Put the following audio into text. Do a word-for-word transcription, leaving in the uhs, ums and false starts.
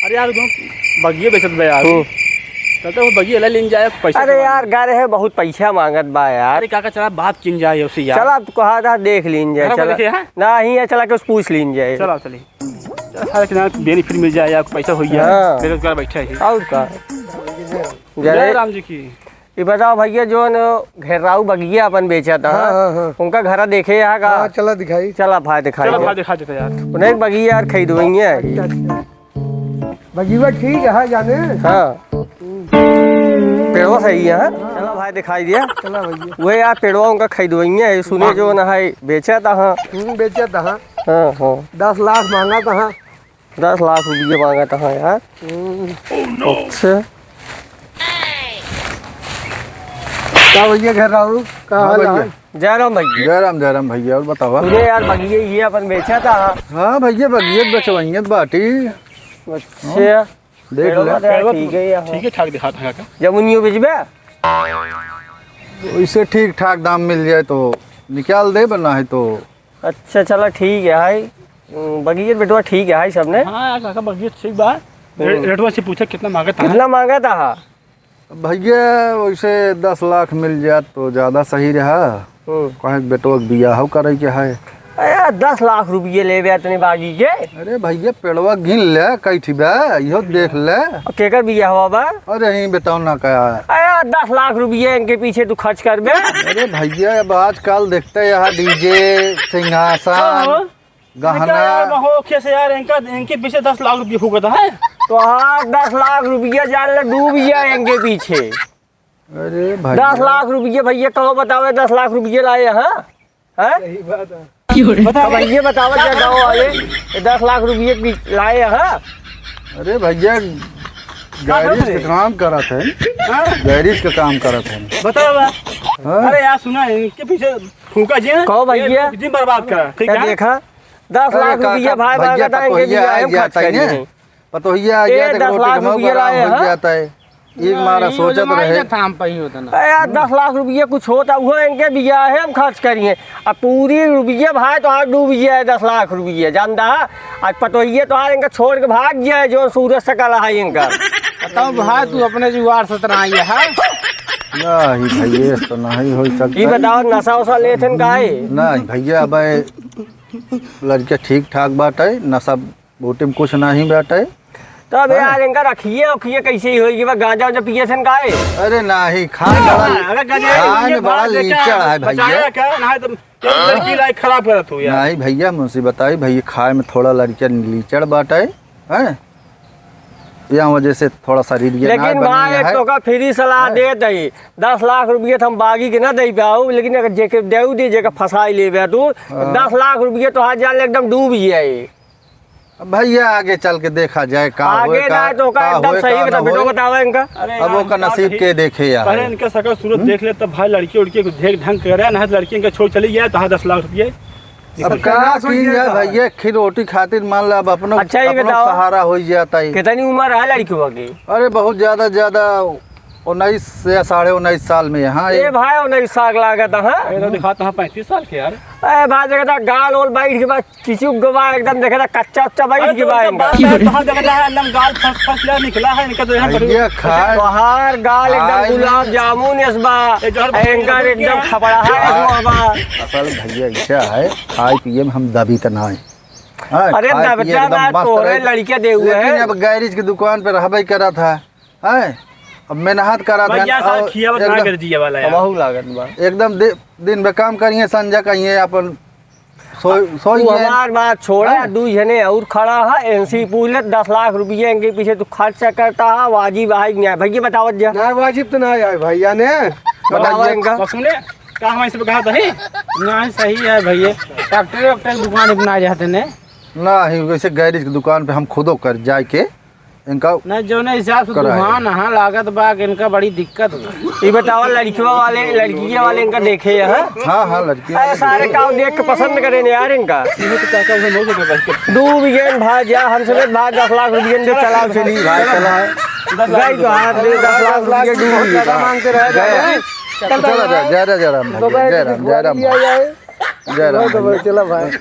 अरे यार, दोनों बगिया बेचत बा यार। हम्म। चलते वो बगिया ले लीन जाए, पैसा अरे कमा यार, ले। गारे है, बहुत पैसा मांगत बा यार। अरे काका, चला बात कीन जाए उससे यार। चला, अब कहा था, देख लीन जाए, चला चला। देखे, हाँ? ना ही है, चला के उस पूछ लीन जाए। चला, चली। चला, सारे के नाम benefit मिल जाए यार, पैसा हो गया। हाँ। बेरोजगार बैठा है। और का? जय जय राम जी की। ई बताओ भैया, जौन घेराऊ बगिया अपन बेचा था, हाँ, हाँ, हाँ। उनका घरा देखे यहाँ का? हाँ, चला दिखाई। चला भाई दिखाई चला दे। भाई दिखा देते यार। उन्हें एक बगिया यार खरीदवइया है। अच्छा, अच्छा। बगिया ठीक है, हाँ, जाने। हाँ। पेड़वा सही है, हाँ? चला भाई दिखाई दिया। चला भैया। वह यार पेड़वा उनका खरीदवइया है, सुने हाँ। जौन है बेचा था, हाँ। हम्म, बेचा था, हाँ। हाँ, हाँ। दस लाख मांगा था, हाँ। दस लाख रुपये मांगा था यार। हम्म। अच्छा। का भैया घेराऊ? का हाँ हाल भैया। है? जय राम भैया। जय राम, जय राम भैया, और बतावा? सुने यार, बगिया ये अपन बेचा था। हाँ भैया, बगिया बेचवाइए बाटी। अच्छा। देख ले। पेड़वा तो ठीक है यार। ठीक है, ठाक दिखात है काका। जमुनियो बेचबे? वैसे ठीक ठाक दाम मिल जाए तो निकाल दे, बना है तो। अच्छा, चला ठीक है, हाय। हम्म, बगियत बेटवा ठीक है, हाय सबने। हाँ यार, काका, बगियत ठीक बा। रे-, हम्म। रेटवा से पूछा, कितना मांगत है? कितना मांगत है? भैया, वैसे दस लाख मिल जात तो ज्यादा सही रहा। हम्म। कहे बेटवा के बियाह करे के है। अरे यार, दस लाख रुपये लेबे इतने बागी के? अरे भैया, पेड़वा गिन ले, कई ठी बा, इहो देख ले। और केकर बियाह हुआ बा? अरे, यहीं बताओ ना का। अरे यार, दस लाख रुपये इनके पीछे तू खर्च करबे? अरे भैया, अब आजकल देखते हैं यहाँ DJ, सिंहासन, हाँ। गहना। इनका यार, हो, कैसे यार, इनका, इनके पीछे दस लाख रुपये फूकता है। तो हाँ, दस लाख रुपया जान ले, डूब गया इनके पीछे। अरे भैया। दस लाख रुपये, भैया, कहो बताओ, दस लाख रुपये लाए, हाँ? हैं? सही बात है। बताओ। अब ये बताओ, क्या गाँव वाले, ये दस लाख रुपये की लाए, हाँ? अरे भैया, गैरेज का काम करत है। हाँ? गैरेज का काम करत है। बताओ बा। हाँ? अरे यार, सुना, इनके पीछे फूका जी, कहो भैया। ये जिन बर्बाद करा, ठीक है? देखा, दस लाख रुपया भाई मांगता है, इनके बियाह में खर्च करिए। पतोहिया आ गया, ए, तो दस लाख रुपया लाए, हाँ? जाता है। एक मारा सोचत रहे। थाम पाई होता ना। ए यार, दस लाख रुपया कुछ होता, वो इनके बियाह में खर्च करिए। अब पूरी रुपया भाई तो हाथ डूब गया है, दस लाख रुपया, जानता है? आज पतोहिया तो हार इनका छोड़ के भाग गया है, जो सूरज से कला है इनका। बताओ भाई, तू अपने जुगाड़ से तो ना आई है, हाँ? नहीं भैया, ये तो नहीं हो सकता। ये बताओ, नशा वशा लेते हैं काहे? नहीं भैया, अब लड़के ठीक ठाक बाटे, नशा बूटी में कुछ नहीं बाटे। तब हाँ। यार, इनका रखिए, उखिए कैसे ही होई, कि बा गांजा वांजा पिए थे काहे? अरे नहीं, खाए बड़ा, अरे गांजा खाए में बड़ा लीचड़ है भैया। बचाया क्या? ना तो तेरी लड़की लाइफ खराब करत हो यार। नहीं भैया, मुंशी बताई भैया, खाए में थोड़ा लड़के लीचड़ बाटे, हैं? या वजह से थोड़ा शरीर ये ना लेकिन बने भाई, है। तो का फ्री सलाह हाँ। देत है, दस लाख रुपये तो हम बागी के ना दे पाऊ, लेकिन अगर जेके देऊ दे, जेके फंसाई लेबे तू, हाँ। दस लाख रुपये तो हाथ जान ले एकदम डूब ही है। अब भैया, आगे चल के देखा जाए का आगे होए, ना का, तो का का एकदम होए, सही का बता, ना बेटो होए। बतावा इनका। अरे अब यार, ओका नसीब के देखे यार। पहले इनका शकल सूरत हम्म? देख ले, तब भाई लड़की उड़की को देख ढंग करे, ना तो लड़की इनका छोड़ चली गया, तो हाँ, दस लाख रुपये। अब का की जाए भैया, खिर रोटी खातिर मान ला, अब अपनो, अच्छा, ये अपनो बताओ, सहारा हो जाता है। कितनी उम्र है लड़की की? अरे बहुत ज्यादा, ज्यादा उन्नीस या साढ़े उन्नीस साल में है। ए भाई, उन्नीस साल लागत है। ए, तो दिखाता है पैंतीस साल के यार। ए भाई, देखा था गाल ओल बैठ के बाद किसी गवा एकदम देखा था कच्चा उच्चा बैठ अरे के तो बाद इनका इनका। बात है, कहाँ देखा था एकदम गाल फंस फंस लिया निकला है इनका तो यहाँ पर। भैया खाए, तोहार गाल एकदम खाए गुलाब में जामुन एस बा। ए, जहर ए, इनका एकदम खपड़ा है, हाँ। एस बा। असल भैया ऐसा है, खाए पिए में हम दबी त ना है। हाँ, अरे खाए पिए दबता एकदम ना, मस्त तोरे रहे। लड़के दे हुए लेकिन हैं। अब गैरेज की दुकान पे रहबे करा था, हैं? अब मेहनत करा था भैया, साहब, और खियावत ना एकदम कर दिए वाला यार। हमहू लागत बा। एकदम दि-, दिन में काम करिए, संझा कहिए अपन सोई, सोई तू गए। हमार बात छोड़ा, हाँ। दू जने और खड़ा है, एनसी पूछ ले, दस लाख रुपया इनके पीछे तू खर्च करता है, वाजिब है कि न्याय? भैया बतावत जा। ना, वाजिब तो ना आए भैया ने। बतावा बताइए। इनका। बस सुने, का हम ऐसे कहा था, हे? नहीं, सही है भैया, ट्रैक्टर वैक्टर की दुकान पे ना जाते ने। ना ही, वैसे गैरेज की दुकान पे हम खुदो कर जाए के इनका नहीं, जौने हिसाब से कराए। दुकान है, लागत बा कि इनका बड़ी दिक्कत हो। ये बतावा, लड़कियों वाले, लड़कियों वाले इनका देखे हैं? हाँ, हाँ, लड़कियों अरे, वाले सारे देखे। काम देख के पसंद करे ने यार इनका। ये तो क्या, क्या, क्या, क्या, क्या, क्या? डूब गए भाई, जा, हम समेत भाई दस लाख रुपये दे, चला, चली भाई, चला। गई तो हाथ दे, दस लाख रुपये डूब गए। ज्यादा मांगते रहे, गए। चला जा, जय राम, जय राम, तो जय राम, जय राम। जय राम। चला भाई।